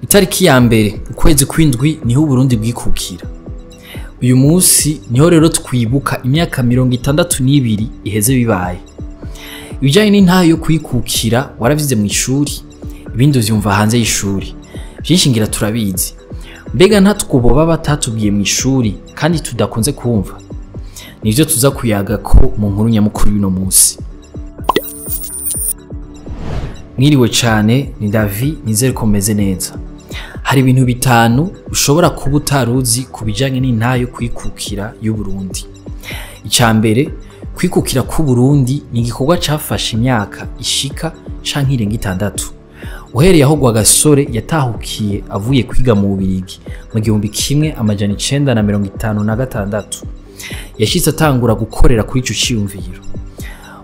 Itariki ya mbere ukwezi kw'indwi niho Uburundi bwikukira. Uyu munsi niho rero twibuka imyaka 62 iheze bibaye. Ibijanye n'intahe yo kwikukira waravyize mu ishuri, ibindi uvyumva hanze y'ishuri. Vyinshi ngira turabizi. Mbega ntatwoboba batatubwiye mu ishuri kandi tudakunze kumva? Nivyo tuza kuyaga ko mu nkuru nyamukuru y'uno munsi. Mwiriwe cane, ni Davi, nizere ko meze neza. Hari ibintu bitanu ushobora kuba utaruzi ku bijanye n'intahe yo kwikukira y'Uburundi. Ica mbere, kwikukira k'Uburundi ni igikorwa cafashe imyaka ishika canke irenga 6. Uhereye aho Rwagasore yatahukiye avuye kwiga mu Bubirigi mu 1956, yashitse atangura gukorera kuri ico ciyumviro.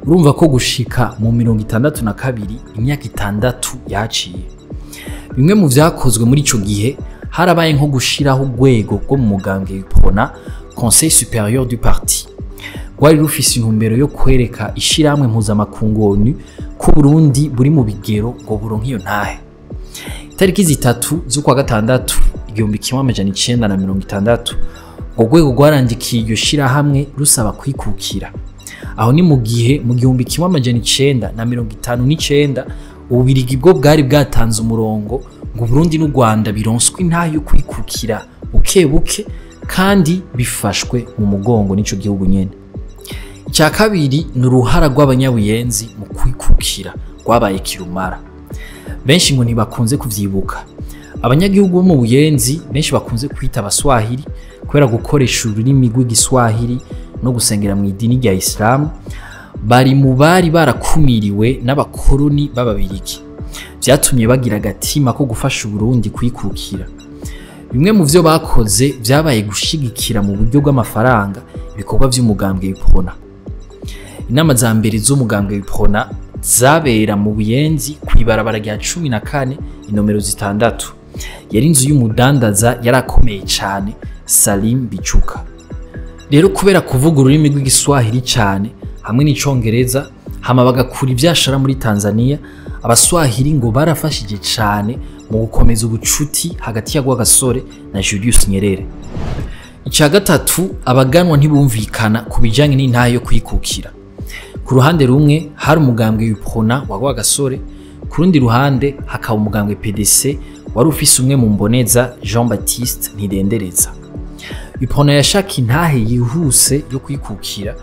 Urumva ko gushika mu 62 imyaka 6 yaciye. Bimwe mu vyakozwe muri ico gihe harabaye nko gushiraho urwego rwo mu mugambwe UPRONA, Conseil Supérieur du Parti. Rwari rufise intumbero yo kwereka ishirahamwe mpuzamakungu ONU ko Burundi buri mu bigero ngo buronke iyo ntahe. Itariki 3 z'ukwa gatandatu 1960, urwo rwego rwarandikiye iryo shirahamwe rusaba kwikukira. Aho ni mu gihe mu 1959 Ububirigi bwo bwari bwatanze umurongo ngo Burundi n'u Rwanda bironswe intahe yo kwikukira buke buke kandi bifashwe mu mugongo n'ico gihugu nyene. Icya kabiri ni uruhara rw'abanyabuyenzi mu kwikukira rwabaye kirumara. Benshi ngo ntibakunze kuvyibuka. Abanyagihugu bo mu Buyenzi benshi bakunze kwita abaswahili kubera gukoresha ururimi rw'igiswahili no gusengera mu idini rya Islam, bari mu bari barakumiriwe n'abakoroni b'Ababirigi. Vyatumye bagira agatima ko gufasha Uburundi kwikukira. Bimwe mu vyo bakoze vyabaye gushigikira mu buryo bw'amafaranga ibikorwa vy'umugambwe UPRONA. Inama za mbere z'umugambwe UPRONA zabera mu Buyenzi kw'ibarabara rya 14 inomero 6. Yari inzu y'umudandaza yarakomeye cane, Salim Bichuka. Rero kubera kuvuga ururimi rw'igiswahili cane hamwe n'icongereza, hama bagakura ivyashara muri Tanzania, abaswahili ngo barafashije cane mu gukomeza ubucuti hagati ya Rwagasore na Julius Nyerere. Ica gatatu, abaganwa ntibumvikana ku bijanye n'intahe yo kwikukira. Ku ruhande rumwe hari umugambwe UPRONA wa Rwagasore, ku rundi ruhande hakaba umugambwe PDC wari ufise umwe mu mboneza, Jean Baptiste Ntidendereza. UPRONA yashaka intahe yihuse yo kwikukira,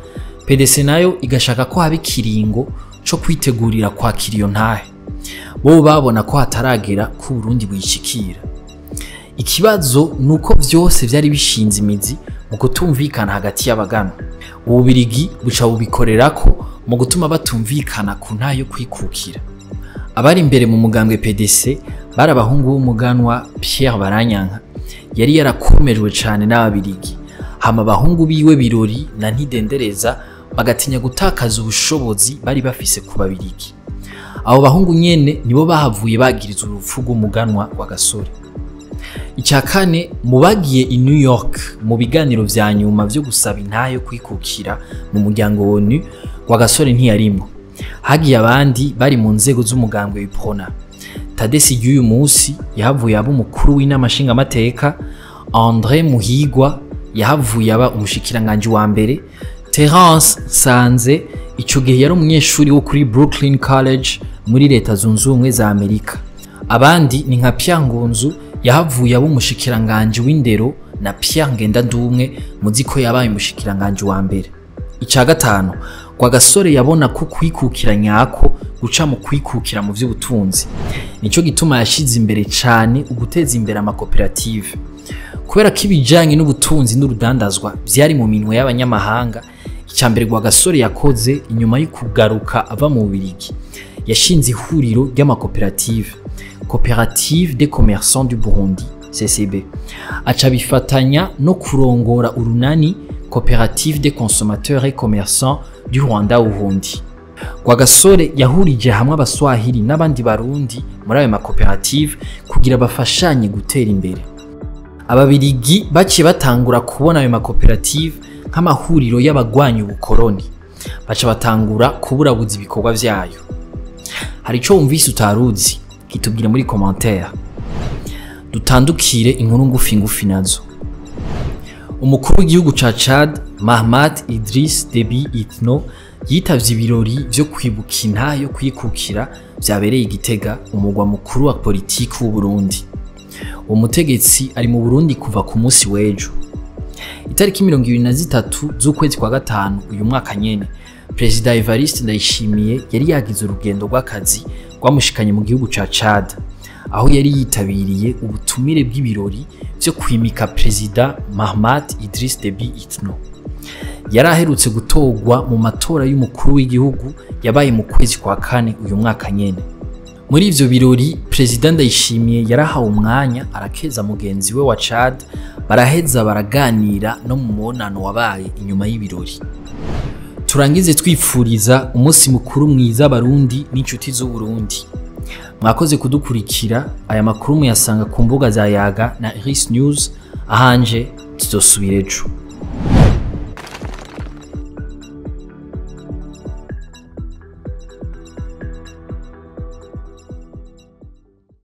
PDC nayo igashaka ko haba ikiringo co kwitegurira kwakira iyo ntahe. Bo babona ko hataragera ko Burundi buyishikira. Ikibazo nuko vyose vyari bishinze imizi mu kutumvikana hagati y'abaganwa. Ububirigi buca bubikorerako mu gutuma batumvikana ku ntahe yo kwikukira. Abari imbere mu mugambwe PDC bari abahungu b'umuganwa Pierre Baranyanka, yari yarakomejwe cane n'Ababirigi. Hama abahungu biwe Birori na Ntidendereza bagatinya gutakaza ubushobozi bari bafise ku Babirigi. Abo bahungu nyene nibo bahavuye bagiriza urupfu rw'umuganwa wa Gasore. Icya kane, mu bagiye i New York mu biganiro vya nyuma vyo gusaba intahe yo kwikukira mu muryango ONU, Rwagasore ntiyarimwo. Hagiye abandi bari mu nzego z'umugambwe UPRONA. Tadesi y'uyu munsi yahavuye aba umukuru w'inama nshingamateka, André Muhigwa yahavuye aba umushikiranganji wa mbere, Terence Sanze ico gihe yari umunyeshuri wo kuri Brooklyn College muri Leta Zunze Ubumwe za Amerika. Abandi ni nka Pierre Ngunzu yahavuye aba umushikiranganji w'indero na Pierre Ngendandumwe muzi ko yabaye umushikiranganji wa mbere. Ica gatanu, Rwagasore yabona ko kwikukira nyako guca mu kwikukira mu vy'ubutunzi. Nico gituma yashize imbere cane uguteza imbere amakoperative. Kubera ko ibijanye n'ubutunzi n'urudandazwa vyari mu minwe y'abanyamahanga, ica mbere Rwagasore yakoze inyuma yo kugaruka ava mu Bubirigi, yashinze ihuriro ry'amakoperative, Coopérative des Commerçants du Burundi, CCB. Aca bifatanya no kurongora urunani Coopérative des consommateurs et commerçants du Rwanda Urundi. Rwagasore yahurije hamwe abaswahili n'abandi barundi muri ayo makoperative kugira bafashanye gutera imbere. Ababirigi baciye batangura kubona ayo makoperative nk'amahuriro y'abagwanya ubukoroni, baca batangura kuburabuza ibikorwa vyayo. Hari ico wumvise utaruzi? Kitubwira muri commentaire. Dutandukire inkuru ngufi ngufi nazo. Umukuru w'igihugu ca Chad, Mahamat Idriss Déby Itno, yitavye ibirori vyo kwibuka intahe yo kwikukira vyabereye i Gitega, umugwa mukuru wa politiki w'u Burundi. Uwo mutegetsi ari mu Burundi kuva ku munsi w'ejo. Itariki 23 z'ukwezi kwa gatanu uyu mwaka nyene, Perezida Evariste Ndayishimiye yari yagize urugendo rw'akazi rwamushikanye mu gihugu ca Chad, aho yari yitabiriye ubutumire bw'ibirori vyo kwimika Perezida Mahamat Idriss Déby Itno. Yari aherutse gutorwa mu matora y'umukuru w'igihugu yabaye mu kwezi kwa kane uyu mwaka nyene. Muri ivyo birori, Perezida Ndayishimiye yarahawe umwanya arakeza mugenzi we wa Chad, baraheza baraganira no mu mubonano wabaye inyuma y'ibirori. Turangize twipfuriza umunsi mukuru mwiza Abarundi n'inshuti z'Uburundi. Mwakoze kudukurikira. Aya makuru muyasanga ku mbuga za Yaga na Iris News. Ahanje tuzosubira ejo.